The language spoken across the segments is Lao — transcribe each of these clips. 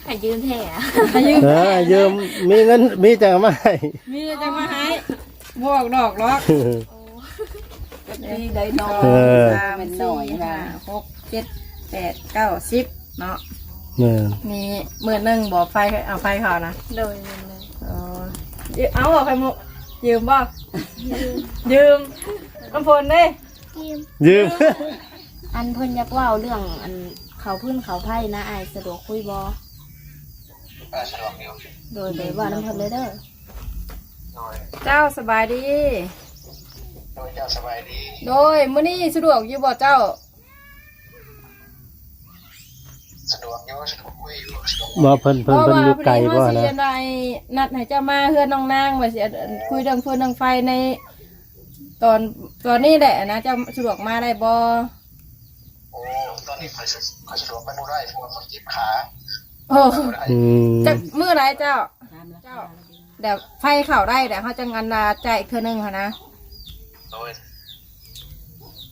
ໃຫ້ຢືມແທ້ອະ ໃຫ້ຢືມ ເອີ ຢືມ ມີເງິນ ມີຈັ່ງເອົາມາໃຫ້ ມີຈັ່ງມາໃຫ້ ບໍ່ອອກດອກຫຼອກ ໂອ້ ຈັກປີໃດເນາະ ເອີ ສາມ ສີ່ ຫ້າ ຫົກ ເຈັດ ແປດ ເກົ້າ ສິບ ເນາະ ເອີ ມີໝື່ນໜຶ່ງບໍ່ ໄຟ ເອົາໄຟເຂົານະ ໂດຍ ໝື່ນໜຶ່ງ ເອີ ເອົາບໍ່ ໄຂ່ມຸກ ຢືມບໍ່ ຢືມ ຢືມ ນ້ຳຝົນເດ້ ຢືມ ຢືມ ອັນເພິ່ນຢາກເວົ້າເລື່ອງ ອັນ ເຂົ້າຟືນເຂົ້າໄຟນະ ອ້າຍສະດວກຄຸຍບໍ່? ເອີ ສະດວກຢູ່ ໂດຍ ໄປເວົ້ານຳເພິ່ນເລີຍເດີ ໂດຍ ເຈົ້າ ສະບາຍດີ ໂດຍ ເຈົ້າ ສະບາຍດີ ໂດຍ ມື້ນີ້ສະດວກຢູ່ບໍ່ເຈົ້າ? ສະດວກຢູ່ ສະດວກຄຸຍຢູ່ ສະດວກ ບໍ່ ເພິ່ນ ເພິ່ນ ເພິ່ນຢູ່ໄກບໍ່ນະ ເພາະວ່າພໍດີວ່າຊິອັນໃດ ນັດໃຫ້ເຈົ້າມາເຮືອນນ້ອງນາງ ວ່າຊິອັນ ອັນ ຄຸຍເລື່ອງຟືນເລື່ອງໄຟໃນ ຕອນ ຕອນນີ້ແຫຼະນະ ເຈົ້າສະດວກມາໄດ້ບໍ່? ໂອ້ ຕອນນີ້ຂ້ອຍສະ ຂ້ອຍສະດວກໄປບໍ່ໄດ້ ເພາະວ່າຂ້ອຍເຈັບຂາ ໂອ້ ອືມ ຈັກມື້ໃດເຈົ້າ? ເຈົ້າ ແລ້ວໄຟເຂົ້າໄດ້ ແລ້ວເຮົາຈັ່ງອັນວ່າຈ່າຍອີກເທື່ອໜຶ່ງຫັ້ນນະ ໂດຍ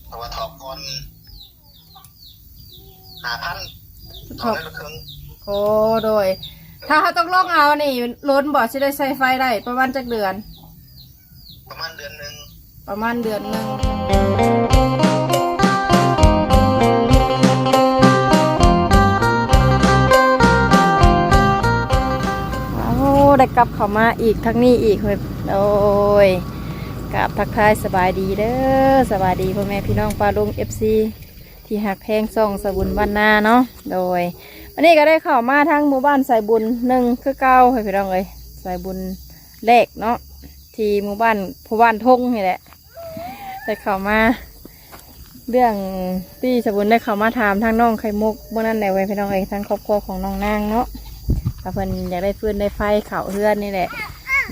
ເພາະວ່າຖອກກ່ອນ ຫ້າພັນ ຖອກ ຖອກໄດ້ລະເຄິ່ງ ໂອ້ ໂດຍ ຖ້າເຮົາຕົກລົງເອົານີ້ ໂລນບໍ່ ຊິໄດ້ໃຊ້ໄຟໄດ້ປະມານຈັກເດືອນ? ປະມານເດືອນໜຶ່ງ ປະມານເດືອນໜຶ່ງ ໂອ້ ໄດ້ກັບເຂົ້າມາອີກທາງນີ້ອີກ ໂດຍ ກາບທັກທາຍສະບາຍດີເດີ ສະບາຍດີພໍ່ແມ່ພີ່ນ້ອງປ້າລຸງ ເອັຟຊີ ທີ່ຮັກແພງຊ່ອງສາຍບຸນບ້ານນາເນາະ ໂດຍ ວັນນີ້ກໍໄດ້ເຂົ້າມາທາງໝູ່ບ້ານສາຍບຸນໜຶ່ງຄືເກົ່າ ໃຫ້ພີ່ນ້ອງເອີຍ ສາຍບຸນແລກເນາະ ທີ່ໝູ່ບ້ານພູບ້ານທົ່ງນີ້ແຫຼະ ໄດ້ເຂົ້າມາ ເລື່ອງທີ່ສາຍບຸນໄດ້ເຂົ້າມາຖາມທາງນ້ອງໄຂ່ມຸກມື້ນັ້ນແຫຼະ ເວີຍ ພີ່ນ້ອງເອີຍ ທາງຄອບຄົວຂອງນ້ອງນາງເນາະ ວ່າເພິ່ນຢາກໄດ້ຟືນໄດ້ໄຟເຂົ້າເຮືອນນີ້ແຫຼະ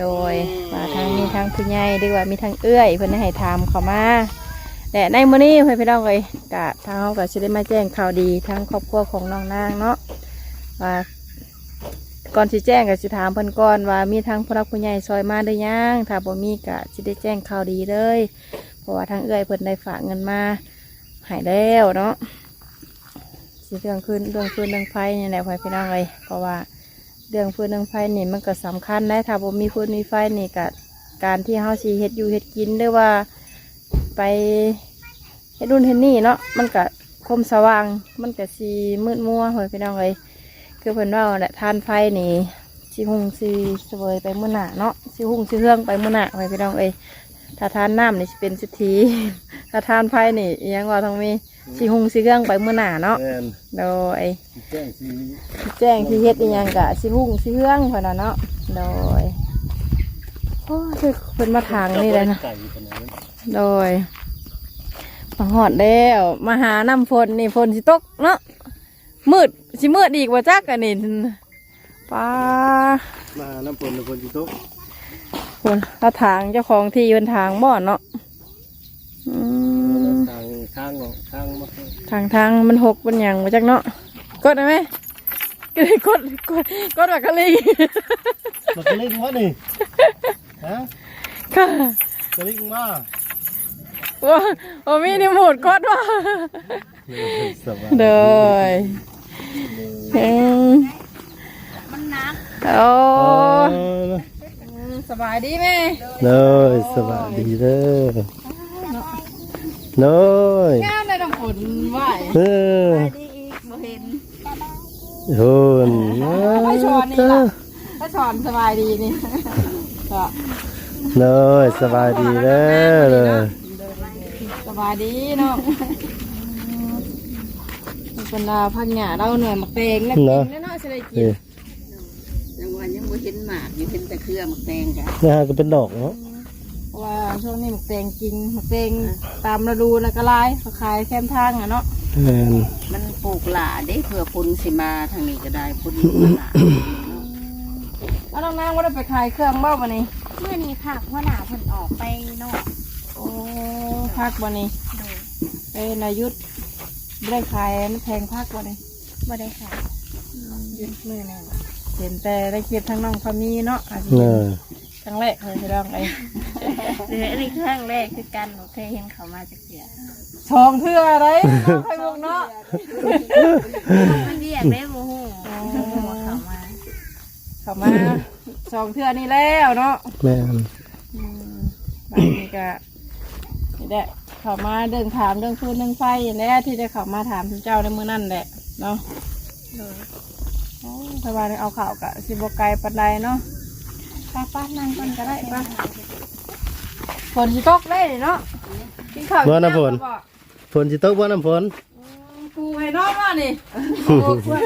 ໂດຍ ວ່າທາງ ມີທາງຜູ້ໃຫຍ່ ຫຼືວ່າມີທາງເອື້ອຍ ເພິ່ນໄດ້ໃຫ້ຖາມເຂົ້າມາ ແລະ ໃນມື້ນີ້ ເພື່ອນພີ່ນ້ອງເອີຍ ກະ ທາງເຮົາກໍຊິໄດ້ມາແຈ້ງຂ່າວດີທາງຄອບຄົວຂອງນ້ອງນາງເນາະ ວ່າ ກ່ອນຊິແຈ້ງກໍຊິຖາມເພິ່ນກ່ອນວ່າ ມີທາງຜູ້ຫຼັກຜູ້ໃຫຍ່ຊ່ອຍມາຫຼືຍັງ? ຖ້າບໍ່ມີກໍຊິໄດ້ແຈ້ງຂ່າວດີເລີຍ ເພາະວ່າທາງເອື້ອຍເພິ່ນໄດ້ຝາກເງິນມາໃຫ້ແລ້ວເນາະ ຊິເລື່ອງຄືນ ເລື່ອງຟືນເລື່ອງໄຟນີ້ແຫຼະ ພໍ່ແມ່ພີ່ນ້ອງເອີຍ ເພາະວ່າເລື່ອງຟືນເລື່ອງໄຟນີ້ມັນກໍສຳຄັນໄດ໋ ຖ້າບໍ່ມີຟືນມີໄຟນີ້ກໍ ການທີ່ເຮົາຊິເຮັດຢູ່ເຮັດກິນ ຫຼືວ່າໄປ ເຮັດນັ້ນເຮັດນີ້ເນາະ ມັນກະ ຄວາມສະຫວ່າງມັນກະຊິມືດມົວ ພໍ່ແມ່ພີ່ນ້ອງເອີຍ ຄືເພິ່ນເວົ້າແຫຼະ ທານໄຟນີ້ຊິຮຸ່ງຊິສະເຫວີຍໄປມື້ໜ້າເນາະ ຊິຮຸ່ງຊິເຮືອງໄປມື້ໜ້າ ພໍ່ແມ່ພີ່ນ້ອງເອີຍ ຖ້າທານນ້ຳນີ້ຊິເປັນເສດຖີ ຖ້າທານໄຟນີ້ ອີຫຍັງວ່າທອງມີ ຊິຮຸ່ງຊິເຮືອງໄປມື້ໜ້າເນາະ ແມ່ນ ໂດຍ ຊິແຈ້ງຊິ ຊິແຈ້ງຊິເຮັດອີ່ຫຍັງກະຊິຮຸ່ງຊິເຮືອງ ເພິ່ນວ່າເນາະ ໂດຍ ໂອ້ຍ ຄືເພິ່ນມາທາງນີ້ແຫຼະນະ ໂດຍ ມາຮອດແລ້ວ ມາຫານ້ຳຝົນນີ້ ຝົນຊິຕົກເນາະ ມືດ ຊິມືດອີກບໍ່ຈັກອັນນີ້ ປ້າ ມາຫານ້ຳຝົນ ຝົນຊິຕົກ ພຸ້ນ ລະຖາງ ເຈົ້າຂອງທີ່ເພິ່ນຖາງບໍ່ເນາະ ອືມ ທາງ ທາງເນາະ ທາງ ທາງ ທາງມັນຫົກມັນຫຍັງບໍ່ຈັກເນາະ ກົດໄດ້ໄໝ? ກົດ ກົດ ກົດບັກກະລິງ ບັກກະລິງບໍ່ນີ້? ຮະ? ກະລິງບໍ່? ບໍ່ ບໍ່ມີນິວໝູດກົດບໍ່? ໂດຍ ສະບາຍດີ ໂດຍ ອືມ ມັນໜັກ ໂອ້ ເອີ ອືມ ສະບາຍດີແມ່ ໂດຍ ສະບາຍດີເດີ ໂດຍ ງາມເດ້ນ້ຳຝົນຫວາຍ ເອີ ສະບາຍດີອີກ ບໍ່ເຫັນ ໂອ້ຍ ໄປສອນນີ້ລະ ໄປສອນສະບາຍດີນີ້ ກໍ ໂດຍ ສະບາຍດີເດີ ສະບາຍດີເນາະ ເພິ່ນວ່າຜັກຫຍ້າລາວໜ່ວຍໝາກແຕງແລ້ວກິນແລ້ວເນາະ ຊິໄດ້ກິນ ຍັງວ່າຍັງບໍ່ເຫັນໝາກຢູ່ ເຫັນແຕ່ເຄືອໝາກແຕງກະ ນະ ກໍເປັນດອກເນາະ ເພາະວ່າຊ່ວງນີ້ໝາກແຕງກິນ ໝາກແຕງ ອ່ະ ຕາມລະດູລະກະຫຼາຍ ເຂົາຂາຍແຄມທາງອະເນາະ ແມ່ນ ມັນປູກຫຼ້າເດ້ ເພື່ອຝົນຊິມາທາງນີ້ກໍໄດ້ ຝົນມາຫຼ້າເນາະ ເອົາ ນ້ອງນາງບໍ່ໄດ້ໄປຂາຍເຄື່ອງບໍ່ມື້ນີ້? ມື້ນີ້ພັກ ຫົວໜ້າເພິ່ນອອກໄປນອກ ໂອ້ ພັກບໍ່ນີ້? ໂດຍ ເອີ ນາຍຢຸດ ບໍ່ໄດ້ຂາຍແຜງຜັກບໍ່ນີ້? ບໍ່ໄດ້ຂາຍ ຢຸດມື້ໜຶ່ງ ເຫັນແຕ່ໃນຄລິບທາງນ້ອງພາມີເນາະ ເອີ ຄັ້ງແລກເລີຍພີ່ນ້ອງເອີຍ ເອີ ອັນນີ້ຄັ້ງແລກຄືກັນ ບໍ່ເຄີຍເຫັນເຂົາມາຈັກເທື່ອ ສອງເທື່ອໄດ໋ ນ້ອງໄຂ່ມຸກເນາະ ມັນວຽກເດ້ ບໍ່ຮູ້ ອໍ ບໍ່ຮູ້ວ່າເຂົາມາ ເຂົ້າມາສອງເທື່ອນີ້ແລ້ວເນາະ. ແມ່ນ. ອືມ ບາດນີ້ກະ ນີ້ແຫຼະ ເຂົ້າມາເລື່ອງຖາມເລື່ອງຟືນເລື່ອງໄຟນີ້ແຫຼະ ທີ່ໄດ້ເຂົ້າມາຖາມເຈົ້າໃນມື້ນັ້ນແຫຼະເນາະ. ໂດຍ. ໂອ້ ຖ້າວ່າໄດ້ເອົາເຂົ້າກະຊິບໍ່ໄກປານໃດເນາະ. ໄປໆ ນັ່ງກ່ອນກໍໄດ້ ໄປ. ຝົນຊິຕົກເດ້ເນາະ. ກິນເຂົ້າ ບໍ່ ນ້ຳຝົນ ກິນນ້ຳບໍ່? ຝົນຊິຕົກບໍ່ ນ້ຳຝົນ? ອືມ ປູໃຫ້ນອນວ່ານີ້. ເອົາໄວ້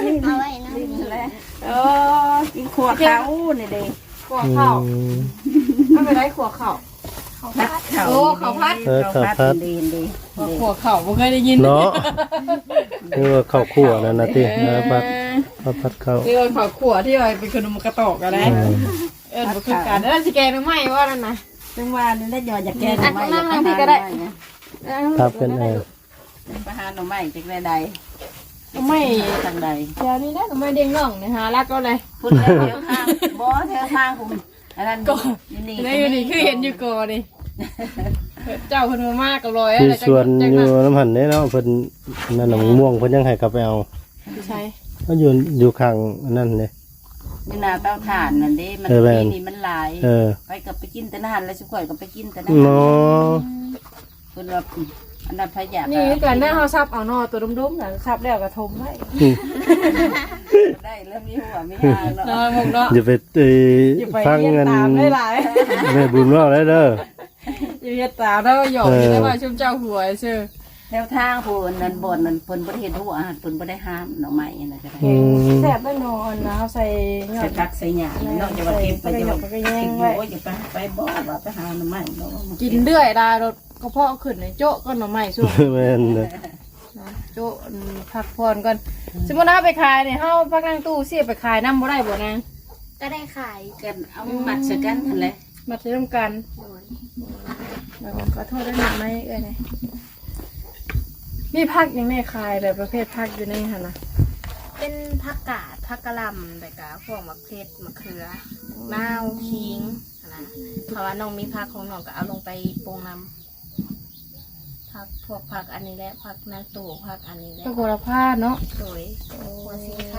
ນອນນີ້ແຫຼະ. ເອີ ກິນຂົ້ວເຂົ້ານີ້ເດ້. ຂົ້ວເຂົ້າ. ອືມ ເອົາໄປໄດ້ຂົ້ວເຂົ້າ. ເຂົ້າຜັດ. ໂອ້ ເຂົ້າຜັດ. ເອີ ເຂົ້າຜັດ ເຂົ້າຜັດ ດີໆ ຂົ້ວເຂົ້າບໍ່ເຄີຍໄດ້ຍິນເນາະ. ເອີ ເຂົ້າຂົ້ວນັ້ນນະຕິ. ເອີ ເອີ ຜັດ ເຂົ້າຜັດເຂົ້າ. ເອີ ເຂົ້າຂົ້ວທີ່ວ່າເປັນຂະໜົມກະຕອກຫັ້ນແຫຼະ. ອືມ ເອີ້ນບໍ່ຄືກັນ. ເອີ ຊິແກງໜໍ່ໄມ້ບໍ່ນັ້ນນະ? ຈັ່ງວ່ານີ້ແຫຼະ ຢາກແກງໜໍ່ໄມ້. ນັ່ງ ນັ່ງ ນັ່ງພີ້ກໍໄດ້. ເອີ ພັບກັນ ເອີ. ໄປຫາໜໍ່ໄມ້ຈັກແນວໃດ? ໜໍ່ໄມ້ທາງໃດ? ແຖວນີ້ແຫຼະ ໜໍ່ໄມ້ດຽງນ້ອງນີ້ ຫາຫຼັກເອົາເລີຍ. ພຸ້ນແຫຼະ ແຖວທາງ ບໍ່ ແຖວທາງພຸ້ນ. ອັນນັ້ນກໍຢູ່ນີ້ ໃນຢູ່ນີ້ຄືເຫັນຢູ່ກໍນີ້. ເຈົ້າເພິ່ນບໍ່ມາກໍລອຍ ມີສວນຢູ່ນຳຫັ້ນເດ້ເນາະ. ເພິ່ນນັ້ນນະ ໝາກມ່ວງເພິ່ນຍັງໃຫ້ເຂົາໄປເອົາ. ຢູ່ໃສ? ເຂົາຢູ່ ຢູ່ຂ້າງອັນນັ້ນເດ້ ຢູ່ໜ້າເຕົາຖ່ານນັ້ນເດ້. ມັນ ເອີ ແມ່ນ ປີນີ້ມັນຫຼາຍ. ເອີ ໄປກໍໄປກິນແຕ່ນັ້ນແຫຼະ ຊຸມຂ້ອຍກໍໄປກິນແຕ່ນັ້ນເນາະ. ເພິ່ນວ່າ ອັນນັ້ນພະຍາດ ນີ້ຄືກັນນະ. ເຮົາສັບເອົາໜໍ່ຕົວດົມໆນະ ສັບແລ້ວກໍຖົມໄວ້. ອືມ ໄດ້ແລ້ວມີຫົວມີຫາງເນາະ. ເນາະ ມຸກເນາະ. ຢ່າໄປ ເອີ ຢ່າໄປຟັງອັນ ຕາມຫຼາຍໆ ແມ່ບຸນເວົ້າໄດ້ເດີ. ຢ່າເຮັດຕາມເນາະ ຫຍອກ. ເອີ ຢູ່ແຕ່ວ່າຊຸມເຈົ້າຫົວຊື່. ແຖວທາງຜູ້ນັ້ນ ບ່ອນນັ້ນເພິ່ນບໍ່ໄດ້ເຮັດຫົວ ເພິ່ນບໍ່ໄດ້ຫາມໜໍ່ໄມ້ຫັ້ນນະ. ກໍໄດ້ ອືມ ແຊບເດ້ໜໍ່ ອັນເຮົາໃສ່ຍອດ ໃສ່ຜັກໃສ່ຫຍ້າເນາະ. ຢ່າວ່າເກັບໄປ ຢ່າວ່າ ໂອ້ຍ ຢ່າໄປ ໄປບໍ່ ວ່າໄປຫາໜໍ່ໄມ້ເນາະ. ກິນເລື້ອຍດາໂລດ ກະເພາະຂຶ້ນໃຫ້ໂຈະກ່ອນໜໍ່ໄມ້ຊຸມ. ແມ່ນເດ້. ເນາະ ໂຈະ ອືມ ພັກຜ່ອນກ່ອນ. ສົມມຸດເຮົາໄປຂາຍນີ້ ເຮົາພັກນັ່ງຕູ້ຊິໄປຂາຍນຳບໍ່ໄດ້ບໍ່ນາງ? ກໍໄດ້ຂາຍ ກໍເອົາ ອືມ ມັດໃສ່ກັນຫັ້ນແຫຼະ. ມັດໃສ່ນຳກັນ. ໂດຍ. ແລ້ວກໍຂໍໂທດເດີ ໜໍ່ໄມ້ເອື້ອຍນີ້. ມີຜັກຫຍັງແດ່ຂາຍ ແບບປະເພດຜັກຢູ່ໃນຫັ້ນນະ? ເປັນຜັກກາດ ຜັກກະຫຼ່ຳ ແລ້ວກໍພວກໝາກເຜັດ ໝາກເຂືອ ອືມ ນາວ ຂີງຫັ້ນນະ. ເພາະວ່ານ້ອງມີຜັກຂອງນ້ອງກໍເອົາລົງໄປປົງນຳ. ຜັກ ພວກຜັກອັນນີ້ແຫຼະ ຜັກນາໂຕ ຜັກອັນນີ້ແຫຼະ ຜັກໂຫລະພາເນາະ. ໂດຍ. ໂອ້ ຫົວສີໄຄ.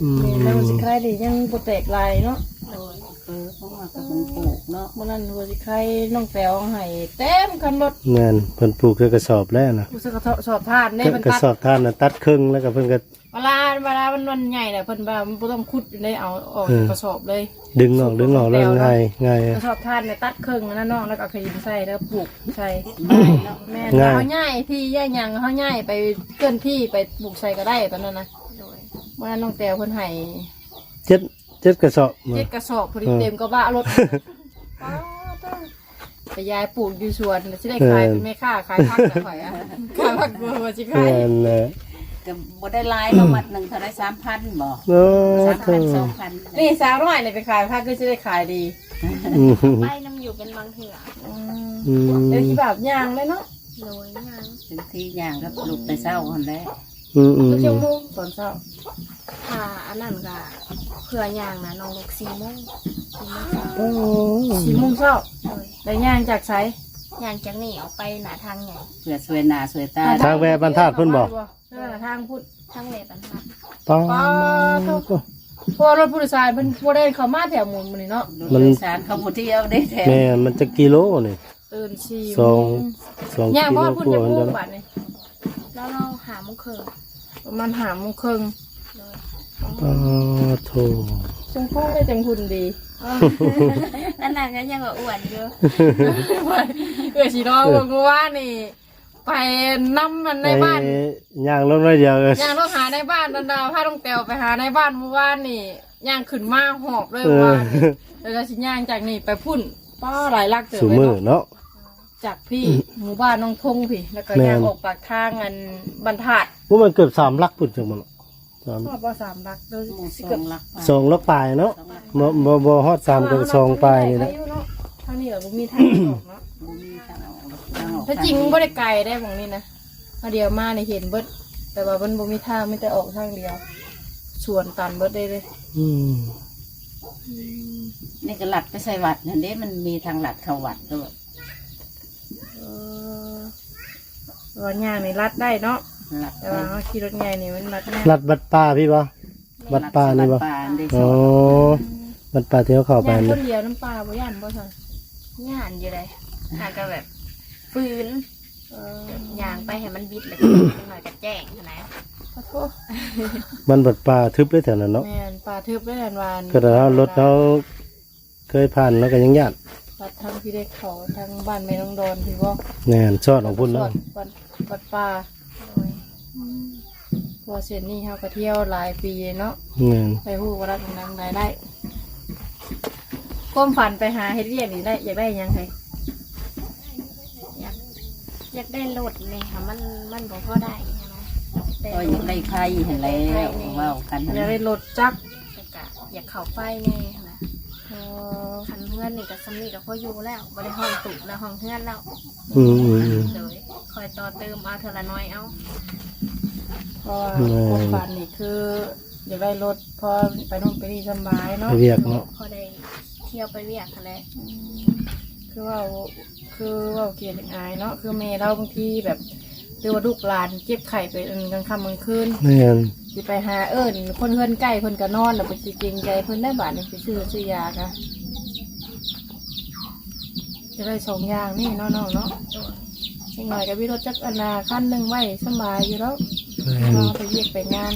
ອືມ ແມ່ນແລ້ວ ຫົວສີໄຄນີ້ຍັງບໍ່ແຕກຫຼາຍເນາະ. ໂດຍ. ເອີ ເພາະວ່າກໍເພິ່ນປູກເນາະ. ມື້ນັ້ນຫົວສີໄຄນ້ອງແຕວໃຫ້ເຕັມຄັນລົດ. ແມ່ນ ເພິ່ນປູກໃສ່ກະສອບແລ້ວນະ. ປູກໃສ່ກະສອບຖ່ານເດ້. ກະ ກະສອບຖ່ານນະ ຕັດເຄິ່ງ ແລ້ວກໍເພິ່ນກໍ ເວລາ ເວລາມັນ ມັນໃຫຍ່ແລ້ວ ເພິ່ນວ່າມັນບໍ່ຕ້ອງຂຸດເດ້ ເອົາອອກ ເອີ ຈາກກະສອບເລີຍ. ດຶງອອກ ດຶງອອກແລ້ວງ່າຍ ງ່າຍ. ກະສອບຖ່ານນີ້ຕັດເຄິ່ງ ອັນນັ້ນເນາະ ແລ້ວກໍເອົາຂີ້ດິນໃສ່ ແລ້ວກໍປູກໃສ່. ງ່າຍເນາະ. ແມ່ນ. ງ່າຍ. ເຮົາຍ້າຍທີ່ຍ້າຍຫຍັງ ເຮົາຍ້າຍໄປເຄື່ອນທີ່ໄປປູກໃສ່ກໍໄດ້ຕອນນັ້ນນະ. ໂດຍ. ມື້ນັ້ນນ້ອງແຕວເພິ່ນໃຫ້ ເຈັດ ເຈັດກະສອບ. ເຈັດກະສອບ ພໍດີ ເອີ ເຕັມກະບະລົດ. ປ້າດໂທ້ ໄປຢາຍປູກຢູ່ສວນ ຊິໄດ້ຂາຍ ເອີ ເປັນແມ່ຄ້າຂາຍຜັກລະຂ້ອຍອະ. ຂາຍຜັກບົວຊິຂາຍ. ແມ່ນແຫຼະ. ກໍບໍ່ໄດ້ຫຼາຍເນາະ ມັດໜຶ່ງເທົ່າໃດ ສາມພັນບໍ່? ໂອ້ ສາມພັນ ສອງພັນ. ນີ້ສາວນ້ອຍນີ້ໄປຂາຍຜັກຄືຊິໄດ້ຂາຍດີ. ອືມ ໄປນຳຢູ່ເປັນບາງເທື່ອ. ອືມ ອືມ ແຕ່ຊິບາບຍ່າງເລີຍເນາະ. ໂດຍ ຍ່າງ. ບາງທີຍ່າງກັບລູກແຕ່ເຊົ້າຫັ້ນແຫຼະ. ອືມໆໆ ລຸກຈັກໂມງຕອນເຊົ້າ? ຖ້າອັນນັ້ນກະເພື່ອຍ່າງນະ ນ້ອງລຸກສີ່ໂມງ. ສີ່ໂມງເຊົ້າ. ໂອ້ ສີ່ໂມງເຊົ້າ. ໂດຍ. ແລ້ວຍ່າງຈາກໃສ? ຍ່າງຈາກນີ້ອອກໄປໜ້າທາງໃຫຍ່ ເພື່ອຊ່ວຍໜ້າຊ່ວຍຕາ. ທາງແວະບ້ານທາດພຸ້ນບໍ່? ເອີ ທາງພຸ້ນ ທາງແວະບ້ານທາດ. ປາດ ປາດໂທ້ ໂທ້ ເພາະວ່າລົດຜູ້ໂດຍສານເພິ່ນບໍ່ໄດ້ເຂົ້າມາແຖວໝູ່ນີ້ເນາະ. ລົດ ມັນ ໂດຍສານເຂົາບໍ່ທ່ຽວເດ້ແຖວ. ແມ່ນ ມັນຈັກກິໂລນີ້? ຕື່ນສີ່ໂມງ ສອງ ສອງ ຍ່າງ ກິໂລ ຮອດພຸ້ນຈັກໂມງບາດນີ້? ລາວໆ ຫ້າໂມງເຄິ່ງ. ປະມານຫ້າໂມງເຄິ່ງ. ໂດຍ. ປາດໂທ້ ສົມພອງໄດ້ຈັ່ງຫຸ່ນດີ. ເອີ ອັນນັ້ນກໍຍັງວ່າອ້ວນຢູ່. ເອື້ອຍຊິເນາະ ເອີ ເມື່ອວານນີ້ໄປນຳອັນໃນບ້ານ ໄອ້ ຍ່າງລົງໜ້ອຍດຽວ ຍ່າງລົງຫາໃນບ້ານ ອັນນ່າ ພານ້ອງແຕວໄປຫາໃນບ້ານເມື່ອວານນີ້ ຍ່າງຂຶ້ນມາຫອບເລີຍ ເອີ ວ່າ ແລ້ວກໍຊິຍ່າງຈາກນີ້ໄປພຸ້ນ. ປ້າ ຫຼາຍຫຼັກເຕີບ ຊຸມື້ເນາະ ຈາກພີ້ ໝູ່ບ້ານໜອງທົງພີ້ ແລ້ວກໍ ແມ່ນ ຍ່າງອອກປາກທາງອັນບ້ານທາດ. ໂອ້ ມັນເກືອບສາມຫຼັກພຸ້ນ ຈັ່ງມັນເນາະ. ສາມ ຮອດບໍ່ ສາມຫຼັກເດີ ສອງຫຼັກ ສອງຫຼັກປາຍເນາະ. ສອງຫຼັກ ບໍ່ ບໍ່ ບໍ່ຮອດສາມ ກໍສອງປາຍນີ້ແຫຼະ. ທາງນີ້ລະບໍ່ມີທາງອອກເນາະ. ບໍ່ມີທາງອອກ ທາງອອກ ແທ້ຈິງບໍ່ໄດ້ໄກໄດ໋ໝ່ອງນີ້ນະ. ເຮົາດຽວມານີ້ເຫັນເບິດ ແຕ່ວ່າມັນບໍ່ມີທາງ ມີແຕ່ອອກທາງດຽວ ສວນຕັນເບິດເດ້. ອືມ ອືມ ນີ້ກໍລັດໄປໃສ່ວັດຫັ້ນເດ້ ມັນມີທາງລັດເຂົ້າວັດໂລດ. ເອີ ວ່າຍ່າງນີ້ລັດໄດ້ເນາະ ລັດໄດ້ ແຕ່ວ່າເຮົາຂີ່ລົດໃຫຍ່ນີ້ມັນລັດຍາກ. ລັດວັດປ່າພີ້ບໍ່? ວັດປ່ານີ້ບໍ່? ວັດປ່າເດ້. ອໍ ວັດປ່າທີ່ເຮົາເຂົ້າໄປ ຍ່າງຄົນດຽວນຳປ່າບໍ່ຢ້ານບໍ່ຊັ້ນ? ຢ້ານຢູ່ເດ້ ຫາກະແບບຝືນ ເອີ ຍ່າງໄປໃຫ້ມັນບິດ ແລ້ວກໍຈັກໜ້ອຍກໍແຈ້ງຫັ້ນນະ. ຂອໂທດ ມັນວັດປ່າທຶບເດ້ແຖວນັ້ນເນາະ. ແມ່ນ ປ່າທຶບເດ້ ອັນວ່າ ຂະໜາດເຮົາລົດເຮົາ ເຄີຍຜ່ານແລ້ວກໍຍັງຢ້ານ. ວັດທາງທີ່ໄດ້ເຂົ້າທາງບ້ານແມ່ນ້ອງດອນພີ້ບໍ່? ແມ່ນ ຊອດອອກພຸ້ນເນາະ ວັດ ວັດປ່າ. ໂດຍ ອືມ ເພາະວ່າເສັ້ນນີ້ເຮົາກໍທ່ຽວຫຼາຍປີເນາະ. ແມ່ນ ໄປຮູ້ວ່າລັດດັງໄດ້. ຄວາມຝັນໄປຫາເຮັດວຽກນີ້ໄດ້ ຢາກໄດ້ຫຍັງໃດ? ຢາກ ຢາກໄດ້ລົດແດ່ ມັນ ມັນບໍ່ພໍໄດ້ຫັ້ນນະ. ກໍຢາກໄດ້ໄຟຫັ້ນແຫຼະ ເວົ້າກັນ ຢາກໄດ້ລົດຈັກ ແລ້ວກະຢາກເຂົ້າໄຟແດ່ຫັ້ນນະ. ອໍ ຄັນເຮືອນນີ້ກໍສ່ຳນີ້ກໍພໍຢູ່ແລ້ວ ບໍ່ໄດ້ຫ້ອງຕູບແລ້ວ ຫ້ອງເຮືອນແລ້ວ. ອືມໆໆ ໂດຍ ຄ່ອຍຕໍ່ເຕີມເອົາເທື່ອລະໜ້ອຍເອົາ. ເພາະວ່າ ແມ່ນ ຄວາມຝັນນີ້ຄືຢາກໄດ້ລົດ ພໍໄປໂນ່ນໄປນີ້ສຳບາຍເນາະ ໄປວຽກເນາະ ພໍໄດ້ທ່ຽວໄປວຽກຫັ້ນແຫຼະ. ອືມ ຄືເວົ້າ ຄືເວົ້າເກຍເດັກອາຍເນາະ ຄືແມ່ລາວບາງທີແບບ ຫຼືວ່າລູກຫຼານເຈັບໄຂ້ໄປ ອັນ ກາງຄ່ຳກາງຄືນ. ແມ່ນ ຊິໄປຫາເອີ້ນຄົນເຮືອນໃກ້ເພິ່ນກໍນອນ ແລ້ວໄປຊິເກງໃຈເພິ່ນໄດ໋ ບາດນີ້ໄປຊື້ ຊື້ຢາກະ ຈະໄດ້ສອງຢ່າງນີ້ເນາະນ້ອງເນາະ. ໂດຍ ເດັກນ້ອຍກໍມີລົດຈັກອັນນາຄັນໜຶ່ງໄວ້ສຳບາຍຢູ່ແລ້ວ. ແມ່ນ ເຮົາໄປວຽກໄປງານ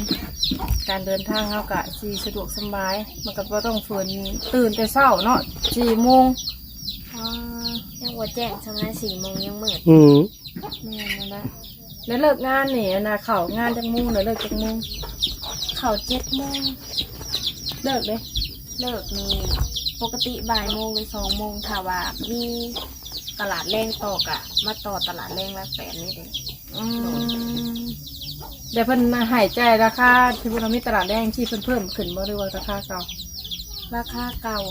ການເດີນທາງເຮົາກະຊິສະດວກສຳບາຍ ມັນກໍບໍ່ຕ້ອງຝືນຕື່ນແຕ່ເຊົ້າເນາະ ສີ່ໂມງ. ອໍ ຍັງບໍ່ແຈ້ງສ່ຳໃດ ສີ່ໂມງຍັງມືດ. ອືມ ແມ່ນນັ້ນລະ. ແລ້ວເລີກງານນີ້ ອັນນາ ເຂົ້າງານຈັກໂມງ ແລ້ວເລີກຈັກໂມງ? ເຂົ້າເຈັດໂມງ. ເລີກເດ? ເລີກນີ້ປົກກະຕິບ່າຍໂມງ ຫຼື ສອງໂມງ ຖ້າວ່າມີຕະຫຼາດແລງຕໍ່ກະມາຕໍ່ຕະຫຼາດແລງຫຼັກແປດນີ້ເດ. ອືມ ແລ້ວເພິ່ນໃຫ້ຈ່າຍລາຄາ ສົມມຸດວ່າມີຕະຫຼາດແລງທີ່ເພິ່ນເພີ່ມຂຶ້ນບໍ່ ຫຼືວ່າລາຄາເກົ່າ? ລາຄາເກົ່າ.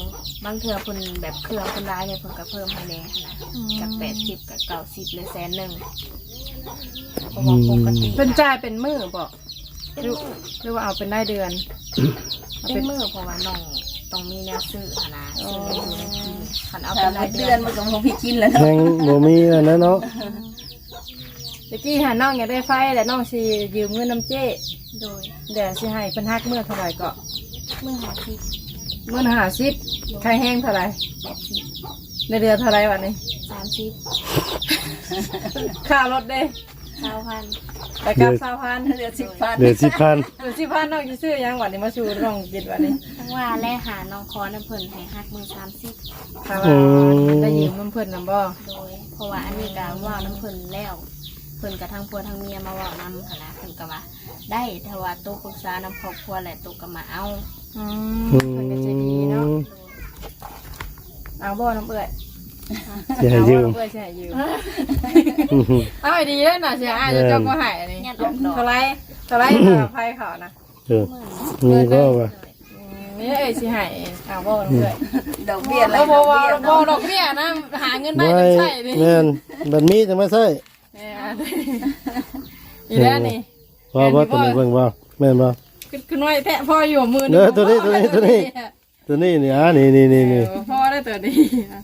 ບາງເທື່ອເພິ່ນແບບເຄື່ອງເພິ່ນຫຼາຍແດ່ ເພິ່ນກໍເພີ່ມໃຫ້ແດ່ຫັ້ນນະ. ອືມ ຈາກແປດສິບກໍເກົ້າສິບ ຫຼື ແສນໜຶ່ງ ເພາະວ່າປົກກະຕິ ເພິ່ນຈ່າຍເປັນມື້ບໍ່? ເປັນມື້ ຫຼືວ່າເອົາເປັນລາຍເດືອນ? ເປັນມື້ ເພາະວ່ານ້ອງຕ້ອງມີແນວຊື້ຫັ້ນນະ. ອໍ ຊື້ແນວຢູ່ແນວກິນ ຄັນເອົາເປັນລາຍເດືອນ ມັນກໍບໍ່ມີກິນແລ້ວເນາະ ຍັງບໍ່ມີອັນນັ້ນເນາະ. ຕະກີ້ຫານ້ອງຢາກໄດ້ໄຟ ແລ້ວນ້ອງຊິຢືມເງິນນຳເຈ້. ໂດຍ ດຽວຊິໃຫ້ເພິ່ນຫັກມື້ເທົ່າໃດເກາະ? ມື້ຫ້າສິບ. ມື້ຫ້າສິບ. ໂດຍ ຄ່າແຮງເທົ່າໃດ? ແປດສິບ. ໄດ້ເດືອນເທົ່າໃດບັດນີ້? ສາມສິບ. ຄ່າລົດເດ້? ຊາວພັນ. ໄປກັບຊາວພັນ ເຫຼືອສິບພັນ. ເຫຼືອສິບພັນ. ເຫຼືອສິບພັນ ນ້ອງຊິຊື້ຫຍັງບັດນີ້ ມາສູ່ນ້ອງກິນບັດນີ້? ຈັ່ງວ່າແລ ຫານ້ອງຂໍນຳເພິ່ນໃຫ້ຫັກມື້ສາມສິບ. ຖ້າວ່າ ອືມ ໄດ້ຢືມນຳເພິ່ນນຳບໍ່? ໂດຍ ເພາະວ່າອັນນີ້ກໍເວົ້ານຳເພິ່ນແລ້ວ ເພິ່ນກໍທັງຜົວທັງເມຍມາເວົ້ານຳຫັ້ນນະ ເພິ່ນກໍວ່າໄດ້ ຖ້າວ່າໂຕປຶກສານຳຄອບຄົວແລ້ວ ໂຕກໍມາເອົາ. ອືມ ເພິ່ນກໍໃຈດີເນາະ. ເອົາບໍ່ນ້ອງເອື້ອຍ? ຊິໃຫ້ຢືມ ເອົາບໍ່ນ້ອງເອື້ອຍ ຊິໃຫ້ຢືມ? ເອົາໃຫ້ດີເດີນະ ຊິໃຫ້ ເອີ ເຈົ້າກໍໃຫ້ອັນນີ້. ເທົ່າໃດ ເທົ່າໃດຄ່າໄຟເຂົານະ? ເອີ ມີບໍ່ວະ? ອືມ ນີ້ເອື້ອຍຊິໃຫ້ ເອົາບໍ່ນ້ອງເອື້ອຍ? ດອກເບ້ຍ ເອີ ບໍ່ ບໍ່ດອກເບ້ຍນະ ຫາເງິນໄດ້ຈັ່ງໃຊ້ນີ້. ແມ່ນ ບັດມີຈັ່ງມາໃຊ້. ແມ່ນ ອີກແລ້ວນີ້ ພໍບໍ່ ຕົວນີ້ເບິ່ງບໍ່ ແມ່ນບໍ່? ຄື ຄືນ້ອຍແທ້ພໍຢູ່ໝື່ນ. ເອີ ຕົວນີ້ ຕົວນີ້ ຕົວນີ້ ຕົວນີ້ນີ້ ອ່າ ນີ້ ນີ້ ນີ້ ເອີ ພໍແລ້ວຕົວນີ້.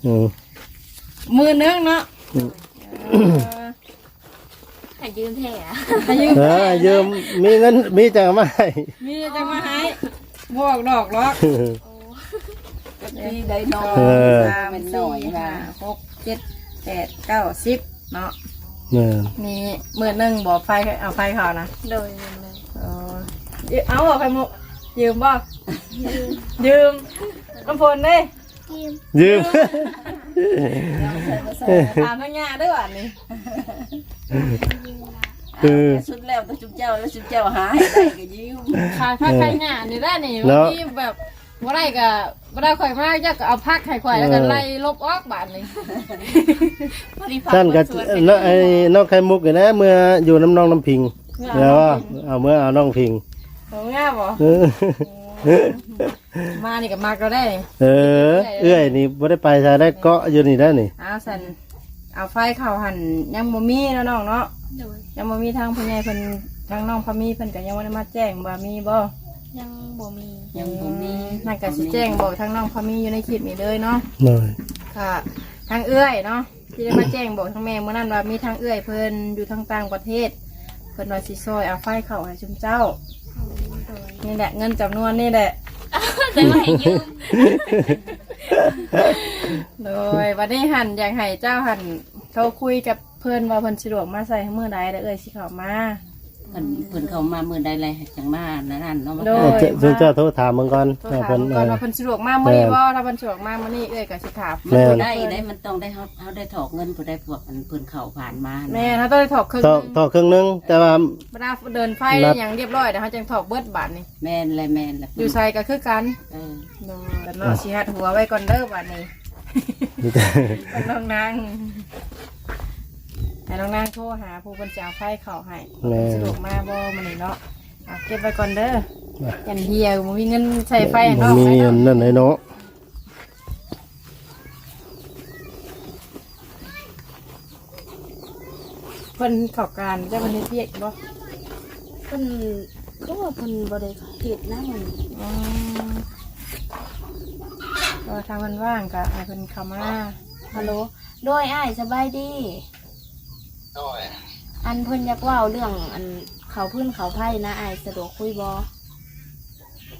ອືມ ໝື່ນໜຶ່ງເນາະ. ອືມ ເອີ ໃຫ້ຢືມແທ້ອະ ໃຫ້ຢືມ ເອີ ແທ້ ໃຫ້ຢືມ ມີເງິນ ມີຈັ່ງເອົາມາໃຫ້ ມີຈັ່ງມາໃຫ້ ບໍ່ອອກດອກຫຼອກ. ໂອ້ ກະດີໄດ໋ນ້ອງ. ເອີ ສາມ ສີ່ ຫ້າ ຫົກ ເຈັດ ແປດ ເກົ້າ ສິບ ເນາະ. ແມ່ນ ມີໝື່ນໜຶ່ງບໍ່ ໄຟ ເອົາໄຟເຂົານະ? ໂດຍ ໝື່ນໜຶ່ງ. ເອີ ເອົາບໍ່ໄຂ່ມຸກ ຢືມບໍ່? ຢືມ ຢືມ. ນ້ຳຝົນເດ້? ຢືມ ຢືມ. ຖາມທາງຍ່າເດີ້ບາດນີ້. ເອີ ສຸດແລ້ວແຕ່ຊຸມເຈົ້າ ແລ້ວຊຸມເຈົ້າຫາໃຫ້ໄດ້ກໍຢືມ. ຂາຍຜັກຂາຍຫຍ້ານີ້ແຫຼະນີ້ ເນາະ ບາງທີແບບ ບໍ່ໄດ້ກໍບໍ່ໄດ້ ຂ້ອຍມາ ເຈົ້າກໍເອົາຜັກໃຫ້ຂ້ອຍ ເອີ ແລ້ວກໍໄລ່ລົບອອກບາດນີ້. ຊັ້ນກໍ ເນາະ ໄອ້ນ້ອງໄຂ່ມຸກນີ້ແຫຼະ ເມືອຢູ່ນຳນ້ອງນ້ຳພິງ ເອີ ແລ້ວເອົາເມືອເອົານ້ອງພິງ. ເອົາເມືອບໍ່? ເອີ ມານີ້ກໍມັກແລ້ວເດ້. ເອີ ເອື້ອຍນີ້ບໍ່ໄດ້ໄປໃສໄດ້ ເກາະຢູ່ນີ້ໄດ້ນີ້. ອ້າວ ຊັ້ນ ເອົາໄຟເຂົ້າຫັ້ນຍັງບໍ່ມີເນາະນ້ອງເນາະ. ໂດຍ ຍັງບໍ່ມີ ທາງຜູ້ໃຫຍ່ເພິ່ນ ທາງນ້ອງພາມີເພິ່ນກໍຍັງບໍ່ໄດ້ມາແຈ້ງວ່າມີບໍ່? ຍັງບໍ່ມີ ຍັງບໍ່ມີ. ອືມ ນັ້ນກໍຊິແຈ້ງບອກທາງນ້ອງພາມີຢູ່ໃນຄລິບນີ້ເລີຍເນາະ. ໂດຍ ກໍທາງເອື້ອຍເນາະ ທີ່ໄດ້ມາແຈ້ງບອກທາງແມ່ມື້ນັ້ນວ່າມີທາງເອື້ອຍເພິ່ນຢູ່ທາງຕ່າງປະເທດ ເພິ່ນວ່າຊິຊ່ອຍເອົາໄຟເຂົ້າໃຫ້ຊຸມເຈົ້າ. ໂດຍ ນີ້ແຫຼະ ເງິນຈຳນວນນີ້ແຫຼະ ໄດ້ມາໃຫ້ຢືມ. ໂດຍ ບັດນີ້ຫັ້ນ ຢາກໃຫ້ເຈົ້າຫັ້ນໂທຄຸຍກັບເພິ່ນວ່າເພິ່ນສະດວກມາໃສ່ມື້ໃດ ແລ້ວເອື້ອຍຊິເຂົ້າມາ. ເພິ່ນ ເພິ່ນເຂົ້າມາມື້ໃດແລ້ວຈັ່ງມານັ້ນເນາະ. ໂດຍ ເຈົ້າ ເຈົ້າໂທຖາມເບິ່ງກ່ອນ ໂທຖາມເພິ່ນ ເພິ່ນກ່ອນວ່າເພິ່ນສະດວກມາມື້ນີ້ບໍ່. ຖ້າເພິ່ນສະດວກມາມື້ນີ້ ເອື້ອຍກໍຊິຖາມ. ແມ່ນ ໄດ້ ໄດ້ ມັນຕ້ອງໄດ້ ເຮົາ ເຮົາໄດ້ຖອກເງິນຜູ້ໃດ ພວກອັນເພິ່ນເຂົ້າຜ່ານມານະ. ແມ່ນ ເຮົາຕ້ອງໄດ້ຖອກເຄິ່ງ ຖອກ ຖອກເຄິ່ງໜຶ່ງ ແຕ່ວ່າບັນດາເດີນໄຟຫຍັງຮຽບຮ້ອຍແລ້ວ ເຮົາຈັ່ງຖອກເບິດບາດນີ້. ແມ່ນແຫຼະ ແມ່ນແຫຼະ ຢູ່ໃສກໍຄືກັນ. ເອີ ໂດຍ ເນາະ ຊິຮັດຫົວໄວ້ກ່ອນເດີບາດນີ້ ນ້ອງນາງ ໃຫ້ນ້ອງນາງໂທຫາຜູ້ເພິ່ນຊິເອົາໄຟເຂົ້າໃຫ້. ແມ່ນ ສະດວກມາບໍ່ມື້ນີ້ເນາະ. ເອົາເກັບໄວ້ກ່ອນເດີ ຢ້ານເຫ່ຍ ບໍ່ມີເງິນໃຊ້ໄຟເນາະ. ບໍ່ມີອັນນັ້ນເນາະ. ເພິ່ນເຂົ້າການ ເຈົ້າເພິ່ນເຮັດວຽກບໍ່? ເພິ່ນ ຄືວ່າເພິ່ນບໍ່ໄດ້ເຮັດນະມື້ນີ້. ອໍ ກໍຖ້າເພິ່ນວ່າງກໍໃຫ້ເພິ່ນເຂົ້າມາ. ຮັລໂຫຼ ໂດຍ ອ້າຍສະບາຍດີ. ໂດຍ ອັນເພິ່ນຢາກເວົ້າເລື່ອງອັນເຂົ້າຟືນເຂົ້າໄຟນະ ອ້າຍສະດວກຄຸຍບໍ່?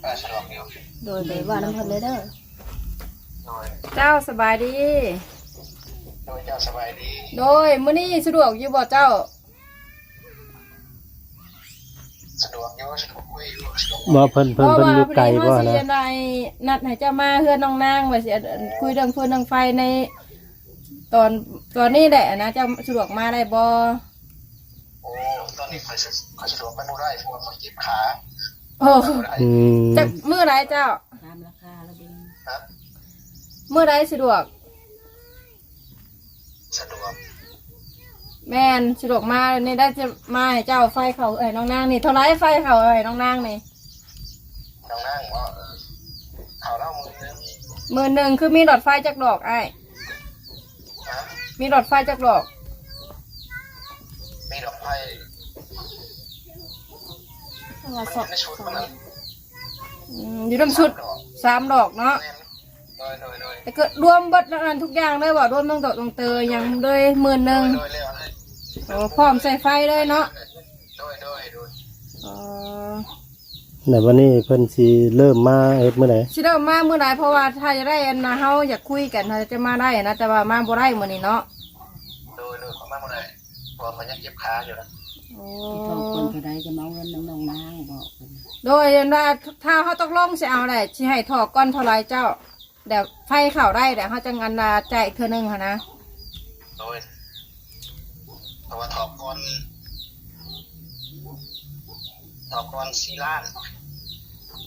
ເອີ ສະດວກຢູ່. ໂດຍ ໄປເວົ້ານຳເພິ່ນເລີຍເດີ. ໂດຍ ເຈົ້າສະບາຍດີ. ໂດຍ ເຈົ້າສະບາຍດີ. ໂດຍ ມື້ນີ້ສະດວກຢູ່ບໍ່ເຈົ້າ? ສະດວກຢູ່ ສະດວກຄຸຍຢູ່ ສະດວກ. ບໍ່ ເພິ່ນ ເພິ່ນ ເພິ່ນຢູ່ໄກບໍ່ນະ? ວ່າມື້ນີ້ເຮົາຊິອັນໃດ ນັດໃຫ້ເຈົ້າມາເຮືອນນ້ອງນາງ ວ່າຊິອັນ ອັນ ຄຸຍເລື່ອງຟືນເລື່ອງໄຟໃນຕອນ ຕອນນີ້ແຫຼະນະ ເຈົ້າສະດວກມາໄດ້ບໍ່? ໂອ້ ຕອນນີ້ຂ້ອຍສະ ຂ້ອຍສະດວກໄປບໍ່ໄດ້ ເພາະວ່າຂ້ອຍເຈັບຂາ. ໂອ້ ໄປບໍ່ໄດ້. ອືມ ຈັກມື້ໃດເຈົ້າ? ຖາມລາຄາລະເບິ່ງ. ຮະ? ມື້ໃດສະດວກ? ສະດວກ. ແມ່ນ ສະດວກມານີ້ໄດ້ ຈະມາໃຫ້ເຈົ້າໄຟເຂົ້າໃຫ້ນ້ອງນາງນີ້. ເທົ່າໃດໄຟເຂົ້າໃຫ້ນ້ອງນາງນີ້? ນ້ອງນາງບໍ? ເອີ ເຂົ້າແລ້ວໝື່ນໜຶ່ງ. ໝື່ນໜຶ່ງ ຄືມີຫຼອດໄຟຈັກດອກອ້າຍ? ຮະ? ມີຫຼອດໄຟຈັກດອກ? ມີດອກໄຟ ວ່າ ມັນຢູ່ໃນຊຸດມັນນັ້ນ. ອືມ ຢູ່ນຳຊຸດສາມດອກ ສາມດອກເນາະ. ແມ່ນ ໂດຍ ໂດຍ ໂດຍ. ແລ້ວກໍລວມເບິດນັ້ນທຸກຢ່າງເລີຍບໍ່? ລວມທັງໂຕະທັງເຕີຫຍັງເລີຍ ໝື່ນໜຶ່ງ. ໂດຍ ໂດຍ ແລ້ວ ໂອ້ ພ້ອມໃຊ້ໄຟເລີຍເນາະ. ໂດຍ ໂດຍ ໂດຍ. ອໍ ແລ້ວບັດນີ້ເພິ່ນຊິເລີ່ມມາເຮັດມື້ໃດ? ຊິເລີ່ມມາມື້ໃດ? ເພາະວ່າຖ້າຈະໄດ້ອັນນະ ເຮົາຢາກຄຸຍກັນ ເຮົາຈະມາໄດ້ນະ ແຕ່ວ່າມາບໍ່ໄດ້ມື້ນີ້ເນາະ. ໂດຍ ໂດຍ ຂ້ອຍມາບໍ່ໄດ້ ເພາະວ່າຂ້ອຍຍັງເຈັບຂາຢູ່ນະ. ໂອ້ ຊິຖອກກ່ອນເທົ່າໃດ ຈະມາເອົາເງິນນຳນ້ອງນາງ ບອກເພິ່ນ. ໂດຍ ອັນວ່າຖ້າເຮົາຕົກລົງຊິເອົາແຫຼະ ຊິໃຫ້ຖອກກ່ອນເທົ່າໃດເຈົ້າ? ແລ້ວໄຟເຂົ້າໄດ້ ແລ້ວເຮົາຈັ່ງອັນນາ ຈ່າຍອີກເທື່ອໜຶ່ງຫັ້ນນະ. ໂດຍ ເພາະວ່າຖອກກ່ອນ ຖອກກ່ອນສີ່ລ້ານ.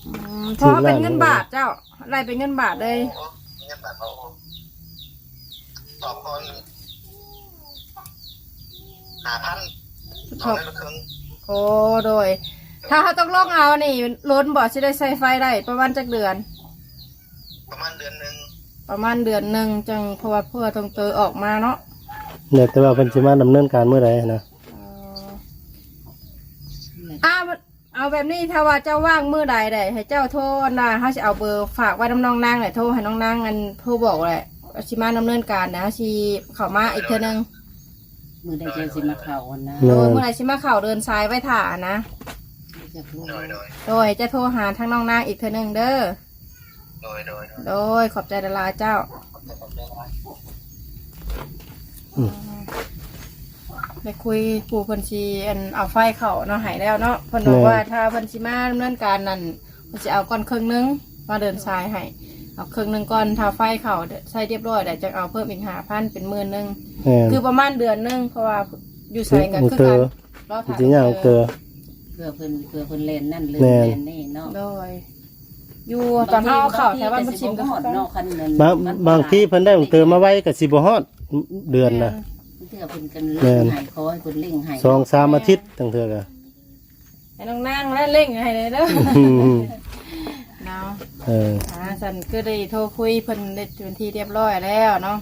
ອືມ ເພາະວ່າເປັນເງິນບາດເຈົ້າ ໄລ່ເປັນເງິນບາດເລີຍ. ໂອ້ ເງິນບາດ. ໂອ້ ຖອກກ່ອນຫ້າພັນ ຖອກ ຖອກໄດ້ເຄິ່ງ. ໂອ້ ໂດຍ ຖ້າເຮົາຕົກລົງເອົານີ້ ໂລນບໍ່ ຊິໄດ້ໃຊ້ໄຟໄດ້ປະມານຈັກເດືອນ? ປະມານເດືອນໜຶ່ງ. ປະມານເດືອນໜຶ່ງຈັ່ງ ເພາະວ່າເພື່ອຕ້ອງເຕີອອກມາເນາະ. ແຕ່ວ່າເພິ່ນຊິມາດຳເນີນການມື້ໃດນະ? ອໍ ເອົາແບບນີ້ ຖ້າວ່າເຈົ້າວ່າງມື້ໃດໃດ ໃຫ້ເຈົ້າໂທນະ ເຮົາຊິເອົາເບີຝາກໄວ້ນຳນ້ອງນາງແຫຼະ ໂທໃຫ້ນ້ອງນາງອັນ ໂທບອກແຫຼະ ຊິມາດຳເນີນການນະ ເຮົາຊິເຂົ້າມາອີກເທື່ອໜຶ່ງ. ມື້ໃດເຈົ້າຊິມາເຂົ້າຫັ້ນນະ? ໂດຍ ມື້ໃດຊິມາເຂົ້າເດີນສາຍໄວ້ຖ້ານະ. ໂດຍ ໂດຍ ໂດຍ ຈະໂທຫາທາງນ້ອງນາງອີກເທື່ອໜຶ່ງເດີ. ໂດຍ ໂດຍ ໂດຍ ໂດຍ ຂອບໃຈຫຼາຍໆເຈົ້າ. ອືມ ໄດ້ຄຸຍຜູ້ເພິ່ນຊິອັນເອົາໄຟເຂົ້າເນາະ ໃຫ້ແລ້ວເນາະ. ເພິ່ນບອກວ່າ ແມ່ນ ຖ້າເພິ່ນຊິມາດຳເນີນການນັ້ນ ເພິ່ນຊິເອົາກ່ອນເຄິ່ງໜຶ່ງ ມາເດີນສາຍໃຫ້ ເອົາເຄິ່ງໜຶ່ງກ່ອນ. ຖ້າໄຟເຂົ້າໃຊ້ຮຽບຮ້ອຍແລ້ວ ຈັ່ງເອົາເພີ່ມອີກຫ້າພັນ ເປັນໝື່ນໜຶ່ງ. ແມ່ນ ຄືປະມານເດືອນໜຶ່ງ ເພາະວ່າຢູ່ໃສກໍຄືກັນ ເອີ ລໍຖ້າ ຊິຍ່າງເຕີ ເພື່ອເພິ່ນ ເພື່ອເພິ່ນແລ່ນນັ້ນ ແລ່ນນີ້ເນາະ. ໂດຍ ຢູ່ຕອນເຮົາເຂົ້າແຖວບ້ານພຸດຊິມກໍຄືກັນ. ບາງ ບາງທີເພິ່ນໄດ້ເຕີມາໄວກໍຊິບໍ່ຮອດເດືອນນະ. ແມ່ນ ບາງເທື່ອເພິ່ນກໍເລັ່ງໃຫ້ ຂໍໃຫ້ເພິ່ນເລັ່ງໃຫ້ ສອງສາມອາທິດ ບາງເທື່ອກໍ ໃຫ້ນ້ອງນາງແລະເລັ່ງໃຫ້ເດີ. ເນາະ ເອີ ອ່າ ຊັ້ນກໍໄດ້ໂທຄຸຍເພິ່ນເປັນທີ່ຮຽບຮ້ອຍແລ້ວເນາະ.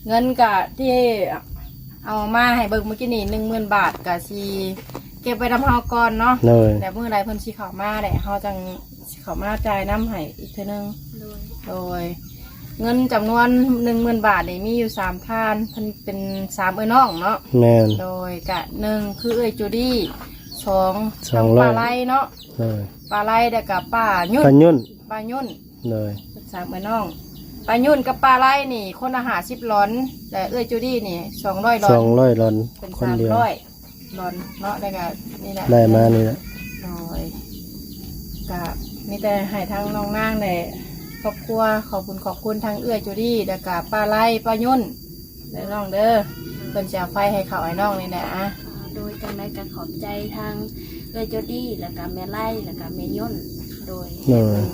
ເງິນກະທີ່ເອົາມາໃຫ້ເບິ່ງມື້ກີ້ນີ້ ໜຶ່ງໝື່ນບາດ ກະຊິເກັບໄວ້ນຳເຮົາກ່ອນເນາະ. ໂດຍ ແຕ່ມື້ໃດເພິ່ນຊິເຂົ້າມາແຫຼະ ເຮົາຈັ່ງຊິເຂົ້າມາຈ່າຍນຳໃຫ້ອີກເທື່ອໜຶ່ງ. ໂດຍ ໂດຍ ເງິນຈຳນວນໜຶ່ງໝື່ນບາດນີ້ມີຢູ່ສາມທ່ານ ເພິ່ນເປັນສາມເອື້ອຍນ້ອງເນາະ. ແມ່ນ ໂດຍ ກະໜຶ່ງຄືເອື້ອຍຈູດີ, ສ ສອງ ສອງຮ້ອຍ ປາໄລເນາະ ໂດຍ ປາໄລ ແລ້ວກໍປາຫຍຸ້ນ ປາຫຍຸ້ນ ປາຫຍຸ້ນ ໂດຍ ສາມເອື້ອຍນ້ອງ ປາຫຍຸ້ນກັບປາໄລນີ້ຄົນລະຫ້າສິບຫຼອນ ແລະເອື້ອຍຈູດີ້ນີ້ສອງຮ້ອຍຫຼອນ ສອງຮ້ອຍຫຼອນ ເປັນສາມຮ້ອຍຫຼອນເນາະ ແລ້ວກໍນີ້ແຫຼະ ໄດ້ມານີ້ແຫຼະ ໂດຍ ກໍມີແຕ່ໃຫ້ທາງນ້ອງນາງ ແລະຄອບຄົວ ຂອບຄຸນ ຂອບຄຸນທາງເອື້ອຍຈູດີ້ ແລ້ວກໍປາໄລ ປາຫຍຸ້ນ ເດີນ້ອງເດີ ເພິ່ນຊິເອົາໄຟໃຫ້ເຂົ້າໃຫ້ນ້ອງນີ້ແຫຼະ ອາ ໂດຍ ຈັ່ງໃດກໍຂອບໃຈທາງເອື້ອຍໂຈດີ້ ແລ້ວກໍແມ່ໄລ ແລ້ວກໍແມ່ຍົນ ໂດຍ ໂດຍ ໃຫ້ເພິ່ນ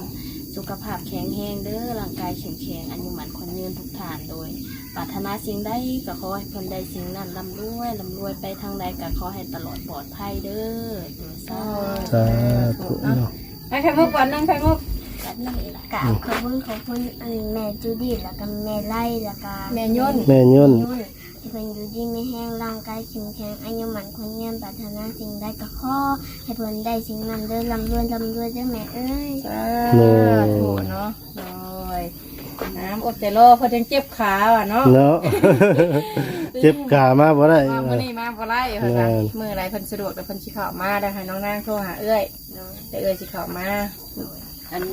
ສຸຂະພາບແຂງແຮງເດີ ຮ່າງກາຍເຂັ້ມແຂງ ອາຍຸໝັ້ນຂວັນຍືນທຸກທ່ານ ໂດຍ ປາດຖະໜາສິ່ງໃດກໍຂໍໃຫ້ເພິ່ນໄດ້ສິ່ງນັ້ນ ລ່ຳລວຍ ລ່ຳລວຍ ໄປທາງໃດກໍຂໍໃຫ້ຕະຫຼອດປອດໄພເດີ ໂດຍ ສາທຸ ສາທຸເນາະ ໃຫ້ໄຂ່ມຸກກ່ອນໜຶ່ງ ໄຂ່ມຸກ ກໍເອົາຂອບຄຸນ ຂອບຄຸນ ອັນ ແມ່ຈູດີ້ ແລ້ວກໍແມ່ໄລ ແລ້ວກໍແມ່ຍົນ ແມ່ຍົນ ໃຫ້ເພິ່ນຢູ່ດີມີແຮງ ຮ່າງກາຍເຂັ້ມແຂງ ອາຍຸໝັ້ນຂວັນຍືນ ປາດຖະໜາສິ່ງໃດກໍຂໍໃຫ້ເພິ່ນໄດ້ສິ່ງນັ້ນເດີ ລ່ຳລວຍ ລ່ຳລວຍເດີແມ່ເອີຍ ສາທຸເນາະ ໂດຍ ນ້ຳອົດແຕ່ລໍ ເພິ່ນຍັງເຈັບຂາວ່າເນາະ ເນາະ ເຈັບຂາມາບໍ່ໄດ້ ມາມື້ນີ້ມາບໍ່ໄດ້ ເພິ່ນວ່າ ແມ່ນ ມື້ໃດເພິ່ນສະດວກແລ້ວເພິ່ນຊິເຂົ້າມາ ແລ້ວໃຫ້ນ້ອງນາງໂທຫາເອື້ອຍ ໂດຍ ແລ້ວເອື້ອຍຊິເຂົ້າມາ ໂດຍ ອັນ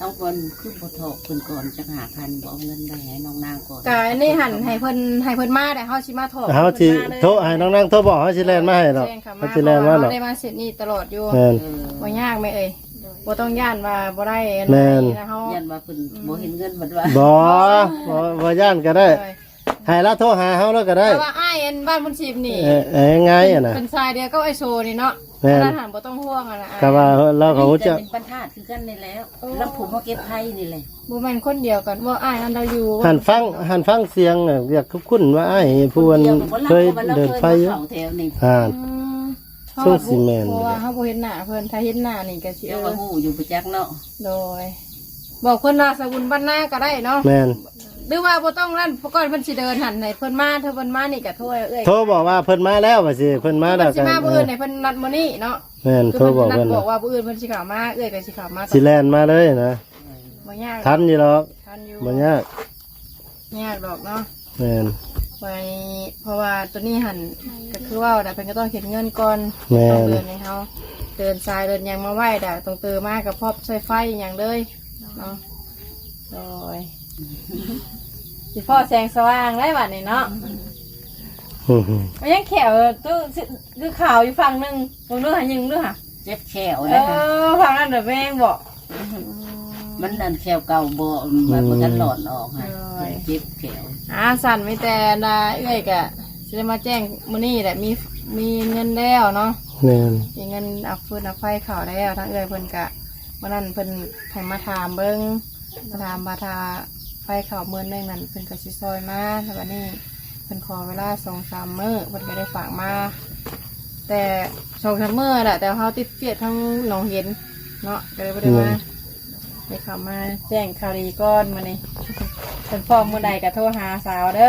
ນ້ອງເພິ່ນຄືບໍ່ຖອກເພິ່ນກ່ອນຈັກຫ້າພັນ ບໍ່ເອົາເງິນໄປໃຫ້ນ້ອງນາງກ່ອນ ກະອັນນີ້ຫັ້ນ ໃຫ້ເພິ່ນ ໃຫ້ເພິ່ນມາແລ້ວເຮົາຊິມາຖອກ ເຮົາຊິໂທໃຫ້ນ້ອງນາງໂທບອກ ເຮົາຊິແລ່ນມາໃຫ້ດອກ ເຮົາຊິແລ່ນມາດອກ ເຮົາໄດ້ມາເສັ້ນນີ້ຕະຫຼອດຢູ່ ແມ່ນ ເອີ ບໍ່ຍາກແມ່ເອີຍ ບໍ່ຕ້ອງຢ້ານວ່າບໍ່ໄດ້ອັນ ແມ່ນ ນີ້ນະ ເຮົາຢ້ານວ່າເພິ່ນ ອືມ ບໍ່ເຫັນເງິນເພິ່ນວ່າ ບໍ່ ບໍ່ ບໍ່ຢ້ານກໍໄດ້ ໂດຍ ໃຫ້ລາວໂທຫາເຮົາແລ້ວກໍໄດ້ ແຕ່ວ່າອ້າຍອັນບ້ານບຸນສິມນີ້ ເອີ ເອີ ງ່າຍຫັ້ນນະ ເປັນສາຍດຽວກັບອ້າຍໂຊນີ້ເນາະ ແມ່ນ ອັນນັ້ນຫັ້ນບໍ່ຕ້ອງຫ່ວງຫັ້ນນະ ກໍວ່າລາວກໍຮູ້ຈັກ ເປັນບັນທາດຄືກັນນີ້ແລ້ວ ລຳຜູມາເກັບໄພນີ້ແຫຼະ ບໍ່ແມ່ນຄົນດຽວກັນບໍ່ ອ້າຍອັນລາວຢູ່ ຫັ້ນຟັງ ຫັ້ນຟັງສຽງນະ ຢາກຄຸ້ນວ່າອ້າຍຜູ້ອັນເຄີຍເດີນໄປຢູ່ ອືມ ຊົງຊິແມ່ນ ເພາະວ່າເຮົາບໍ່ເຫັນໜ້າເພິ່ນ ຖ້າເຫັນໜ້ານີ້ກໍຊິ ເຈົ້າກໍຮູ້ຢູ່ປະຈັກເນາະ ໂດຍ ບອກເພິ່ນວ່າສະບຸນບ້ານນາກໍໄດ້ເນາະ ແມ່ນ ຫຼືວ່າບໍ່ຕ້ອງນັ້ນ ກ່ອນເພິ່ນຊິເດີນຫັ້ນ ໃຫ້ເພິ່ນມາ ຖ້າເພິ່ນມານີ້ກໍໂທໃຫ້ເອື້ອຍ ໂທບອກວ່າເພິ່ນມາແລ້ວ ວ່າຊິເພິ່ນມາແລ້ວ ເພິ່ນຊິມາມື້ອື່ນໃຫ້ເພິ່ນນັດມື້ນີ້ເນາະ ແມ່ນ ໂທບອກເພິ່ນ ບອກວ່າມື້ອື່ນເພິ່ນຊິເຂົ້າມາ ເອື້ອຍກໍຊິເຂົ້າມາ ຊິແລ່ນມາເລີຍນະ ບໍ່ຍາກ ທັນຢູ່ດອກ ທັນຢູ່ ບໍ່ຍາກ ຍາກດອກເນາະ ແມ່ນ ໄວ້ ເພາະວ່າໂຕນີ້ຫັ້ນ ກໍຄືເວົ້ານະ ເພິ່ນກໍຕ້ອງເຮັດເງິນກ່ອນ ແມ່ນ ຕ້ອງເດີນໃຫ້ເຮົາ ເດີນສາຍເດີນຫຍັງມາໄວ້ດະ ຕ້ອງເຕີມາກໍພ້ອມໃຊ້ໄຟຫຍັງເລີຍເນາະ ໂດຍ ຊິພໍ້ແສງສະຫວ່າງໄດ້ບັດນີ້ເນາະ ອືມ ມັນຍັງແຂວ ຄືຂາວຢູ່ຝັ່ງໜຶ່ງ ເບິ່ງດູຫາ ຍິງດູຫາ ເຈັບແຂ້ວ ເອີ ນະ ຝັ່ງນັ້ນນະແມງບໍ ອືມ ມັນອັນແຂ້ວເກົ່າບໍ່ ອືມ ມັນບໍ່ທັນຫຼອດອອກຫັ້ນ ໂດຍ ເຈັບແຂ້ວ ອ່າ ຊັ້ນມີແຕ່ອັນນ່າ ເອື້ອຍກະຊິໄດ້ມາແຈ້ງມື້ນີ້ແຫຼະ ມີ ມີເງິນແລ້ວເນາະ ແມ່ນ ມີເງິນອັບຟືນອັບໄຟເຂົ້າແລ້ວ ທາງເອື້ອຍເພິ່ນກະ ມື້ນັ້ນເພິ່ນໃຫ້ມາຖາມເບິ່ງ ມາຖາມວ່າຖ້າໄຟເຂົ້າໝື່ນໜຶ່ງນັ້ນ ເພິ່ນກໍຊິຊ່ອຍມາ ແລ້ວບັດນີ້ເພິ່ນຂໍເວລາສອງສາມມື້ ເພິ່ນກໍໄດ້ຝາກມາ ແຕ່ສອງສາມມື້ແຫຼະ ແຕ່ເຮົາຕິດວຽກທາງໜອງເຫັນເນາະ ກໍເລີຍບໍ່ໄດ້ມາ ແມ່ນ ໄດ້ເຂົ້າມາແຈ້ງຂ່າວດີກ່ອນມື້ນີ້ ເພິ່ນພ້ອມມື້ໃດກໍໂທຫາສາວເດີ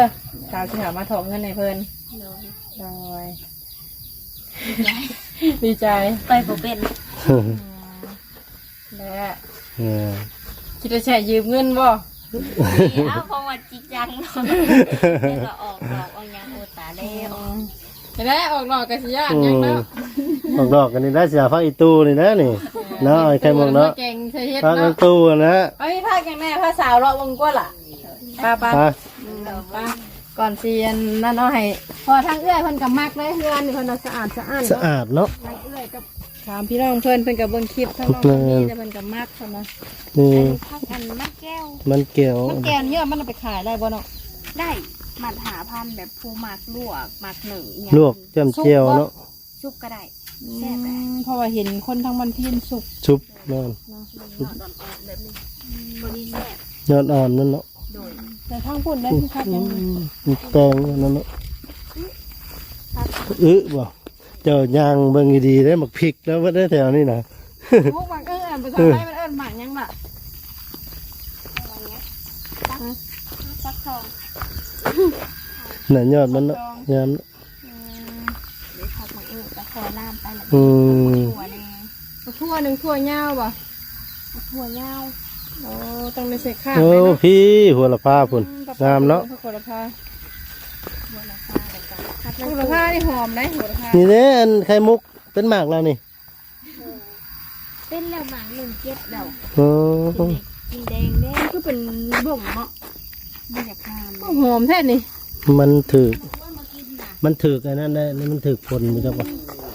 ສາວຊິເຂົ້າມາຖອກເງິນໃຫ້ເພິ່ນ ໂດຍ ໂດຍ ດີໃຈ ໄປບໍ່ເປັນ ອືມ ແລະ ເອີ ຄິດວ່າຊິໃຫ້ຢືມເງິນບໍ່? ເອົາ ເພາະວ່າຈິງຈັງເນາະ ແລ້ວກໍອອກດອກອອກຫຍັງ ໂອຕາແລ້ວ ອືມ ແລ້ວອອກດອກກໍຊິຍາກຫຍັງເນາະ ອືມ ອອກດອກກັນນີ້ໄດ້ ເສຍຜັກອີຕູ່ນີ້ນະນີ້ ເນາະ ໄອ້ໄຂ່ມຸກເນາະ ແກງໃສ່ເຫັດ ຜັກ ເນາະ ອີຕູ່ນະ ເອົາ ມີຜັກຫຍັງແດ່ ພາສາວເລາະເບິ່ງກ່ອນລະ ໄປ ໄປ ໄປ ອືມ ໄປ ກ່ອນຊິອັນນັ້ນເນາະ ໃຫ້ ເພາະວ່າທາງເອື້ອຍເພິ່ນກໍມັກເດ້ ເຮືອນນີ້ເພິ່ນວ່າສະອາດສະອ້ານເນາະ ສະອາດເນາະ ທາງເອື້ອຍກັບ ຖາມພີ່ນ້ອງເພິ່ນ ເພິ່ນກໍເບິ່ງຄລິບທາງນ້ອງ ແມ່ນ ຄົນນີ້ ແລ້ວເພິ່ນກໍມັກຊັ້ນນະ ນີ້ ອັນນີ້ຜັກອັນມັນແກ້ວ ມັນແກ້ວ ມັນແກ້ວນີ້ມັນເອົາໄປຂາຍໄດ້ບໍ່ເນາະ? ໄດ້ ມັດຫ້າພັນ ແບບຜູ້ມັກລວກ ມັກໜຶ້ງອີ່ຫຍັງ ລວກຈ້ຳແຈ່ວເນາະ ສຸກກໍໄດ້ ອືມ ແຊບໄດ໋ ເພາະວ່າເຫັນຄົນທາງບ້ານພີນສຸກ ສຸກ ແມ່ນ ເນາະ ຍອດອ່ອນໆແບບນີ້ ພໍດີແຊບ ຍອດອ່ອນມັນເນາະ ໂດຍ ແຕ່ທາງພຸ້ນໄດ້ຄືຄັກຫຍັງ ອືມ ແຕງອັນນັ້ນເນາະ ຜັກ ອຶບໍ່? ເຈົ້າຍ່າງເບິ່ງດີໆເດ້ ໝາກພິກນະ ເບິດເດ້ແຖວນີ້ນະ ໝາກ ໝາກ ເອີ ພາສາໄທມັນເອີ້ນໝາກຫຍັງລະ? ຟັກທອງ ນັ້ນຍອດມັນເນາະ ຍາມ ອືມ ເດ ຜັກໝາກເອີ ກໍຂໍນ້ຳໄປ ອືມ ຖົ່ວແດ່ ຖົ່ວໜຶ່ງ ຖົ່ວຍາວບໍ່? ຖົ່ວຍາວ ໂອ້ ຕ້ອງໄດ້ໃສ່ຂ້າງ ໂອ້ ໄດ້ເນາະ ພີ້ ໂຫລະພາພຸ້ນ ອືມ ງາມເນາະ ໂຫລະພາ ໂຫລະພາ ໂຫລະພານີ້ຫອມເດ້ ໂຫລະພາ ນີ້ເດ້ ອັນໄຂ່ມຸກ ປັນໝາກແລ້ວນີ້? ເປັນແລ້ວໝາກໜຶ່ງເກັບແລ້ວ. ໂອ້ ກິນແດງ ກິນແດງເດ້. ຄືເປັນບົ້ງເນາະ. ບໍ່ຢາກງາມ. ໂອ້ ຫອມແທ້ນີ້. ມັນຖືກ ມັນຖືກອັນນັ້ນແຫຼະ ມັນຖືກຝົນ ບໍ່ຈັກວ່າ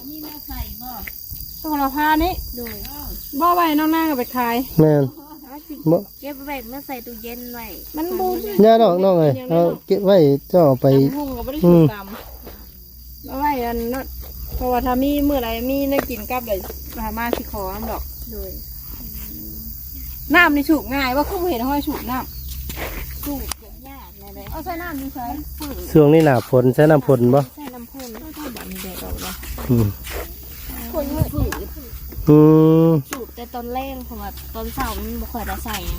ມີແນວໃສ່ບໍ່? ໂຫລະພານີ້. ໂດຍ. ບໍ່ ໄວ້ນ້ອງນາງເອົາໄປຂາຍ. ແມ່ນ. ບໍ່ ເກັບໄວ້ມາໃສ່ຕູ້ເຢັນໄວ້. ມັນບໍ່ ຢ່າດອກນ້ອງເອີຍ ເອົາເກັບໄວ້ ເຈົ້າເອົາໄປ ຕຳຫຸ່ງກໍບໍ່ໄດ້ ອືມ ຕຳ ເອົາໄວ້ອັນນັ້ນ ເພາະວ່າຖ້າມີມື້ໃດມີແນວກິນກັບ ແລ້ວຫາມາຊິຂໍນຳດອກ. ໂດຍ. ນ້ຳນີ້ສູບງ່າຍບໍ່? ຄືບໍ່ເຫັນຫ້ອຍສູບນ້ຳ. ສູບຍາກແນວໃດ? ເອົາໃສ່ນ້ຳຢູ່ໃສ? ຊ່ວງນີ້ໜ້າຝົນ ໃສ່ນ້ຳຝົນບໍ່? ໃສ່ນ້ຳຝົນ. ໂອ້ຍ ບາດນີ້ແດດອອກແລ້ວ. ອືມ. ຝົນມືດ. ອືມ. ສູບແຕ່ຕອນແລງ ເພາະວ່າຕອນເຊົ້າມັນບໍ່ຄ່ອຍໄດ້ໃສ່ຫຍັ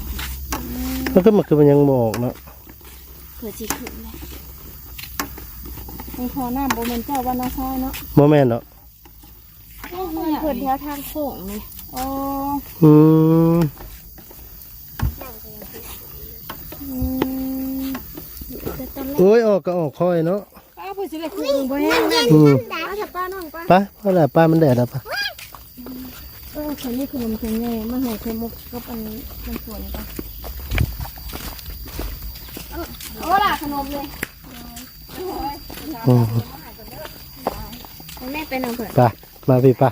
ງ. ອືມ. ມັນຄື ມັນຄືມັນຍັງບໍ່ອອກເນາະ. ເພື່ອຊິຂຶ້ນແຫຼະ. ມັນຂໍນ້ຳ ບໍ່ແມ່ນເຈົ້າບ້ານນາຊາຍເນາະ? ບໍ່ແມ່ນດອກ. ໂອ້ຍ ເພິ່ນແຖວທາງໂຄ້ງນີ້. ອໍ. ອືມ. ອືມ. ໂອ້ຍ ອອກກໍອອກຄ່ອຍເນາະ. ປ້າ ເພິ່ນຊິໄດ້ຄຸຍບໍ່ແຮງເດ້. ອືມ. ໄປ ໄປ ນ້ອງ ໄປ. ໄປ ພໍແລ້ວ ໄປ ມັນແດດແລ້ວ ໄປ. ເອີ ຂ້ອຍມີຂະໜົມຖົງໃຫຍ່ມາໃຫ້ໄຂ່ມຸກກັບອັນ ນ້ຳຝົນກ່ອນ. ເອົາ ເອົາລະຂະໜົມເລີຍ. ອືມ. ແມ່ໄປນຳເພິ່ນ. ໄປ ມາພີ່ ໄປ.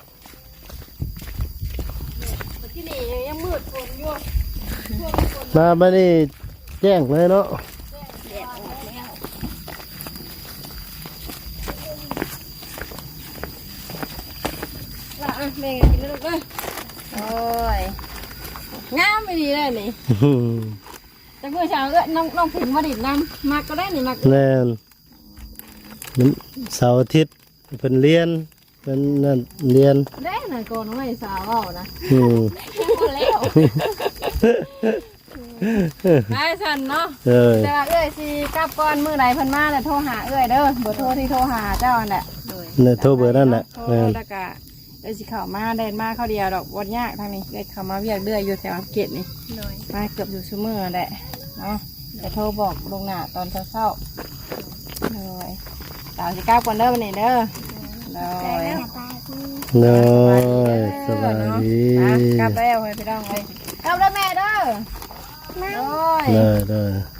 ທີ່ນີ້ຍັງມືດຝົນຢູ່. ມາບັດນີ້ແຈ້ງເລີຍເນາະ. ແດດອອກແລ້ວ. ລະ ອ່ະ ແມ່ກິນເດີລູກເດີ. ໂອ້ຍ ງາມອີ່ຫຼີເດ້ນີ້. ຈັກມື້ເຊົ້າເອື້ອຍ ນ້ອງ ນ້ອງເພິ່ນມາຫຼິ້ນນຳ. ມັກກໍໄດ້ນີ້ ມັກ. ແມ່ນ. ມັນເສົາອາທິດເພິ່ນລຽນ ເພິ່ນນັ້ນລຽນ. ເດ້ນະ ກ່ອນໄວ້ສາວເວົ້ານະ. ອືມ. ບໍ່ແລ້ວ. ໄປຊັ້ນເນາະ. ເອີ ແຕ່ວ່າເອື້ອຍຊິກັບກ່ອນ ມື້ໃດເພິ່ນມາແລ້ວໂທຫາເອື້ອຍເດີ. ເບີໂທທີ່ໂທຫາເຈົ້າຫັ້ນແຫຼະ. ໂດຍ. ໂທເບີນັ້ນແຫຼະ. ໂທ ແລ້ວກະເອື້ອຍຊິເຂົ້າມາ ແລ່ນມາຄາວດຽວດອກ ບໍ່ຍາກທາງນີ້. ເອື້ອຍເຂົ້າມາວຽກເລື້ອຍຢູ່ແຖວເຂດນີ້. ໂດຍ. ມາເກືອບຢູ່ຊຸມື້ແຫຼະເນາະ. ຈະໂທບອກລ່ວງໜ້າຕອນເຊົ້າໆ. ໂດຍ. ສາວຊິກັບກ່ອນເດີບັດນີ້ເດີ. ໂດຍ. ໂດຍ. ສະບາຍດີເດີ. ສະບາຍດີ. ອ່ະ ກັບແລ້ວເຮີ້ຍ ພີ່ນ້ອງເອີຍ. ກັບເດີແມ່ເດີ. ໂດຍ. ໂດຍ ໂດຍ.